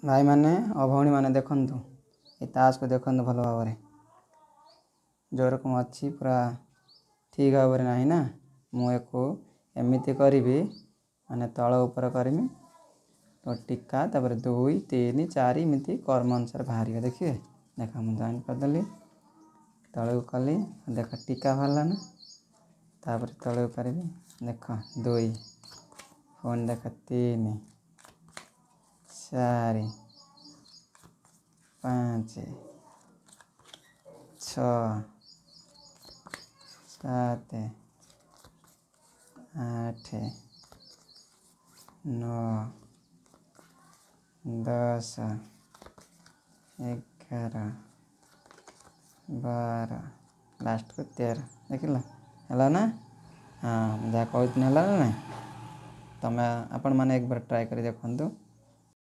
ଭାଇମାନେ ଓ ଭଉଣୀମାନେ, ଦେଖନ୍ତୁ, ଏ ତାସକୁ ଦେଖନ୍ତୁ ଭଲ ଭାବରେ। ଯେଉଁ ରକମ ଅଛି, ପୁରା ଠିକ୍ ଭାବରେ ନାହିଁ ନା? ମୁଁ ୟାକୁ ଏମିତି କରିବି, ମାନେ ତଳ ଉପର କରିମି ତ ଟୀକା, ତାପରେ 2, 3, 4, ଏମିତି କର୍ମ ଅନୁସାରେ ବାହାରିବ। ଦେଖିବେ, ଦେଖ, ମୁଁ ଜଏଣ୍ଟ କରିଦେଲି, ତଳକୁ କଲି, ଦେଖ, ଟୀକା ବାହାରିଲା ନା? ତାପରେ ତଳକୁ କରିବି, ଦେଖ, 2, ପୁଣି ଦେଖ, 3, 4, 5, 6, 7, 8, 9, 10, 11, 12, ଲାଷ୍ଟକୁ 13। ଦେଖିଲ, ହେଲା ନା? ହଁ, ମୁଁ ଯାହା କହୁଥିଲି ହେଲା ନା ନାହିଁ? ତମେ ଆପଣମାନେ ଏକବାର ଟ୍ରାଏ କରି ଦେଖନ୍ତୁ।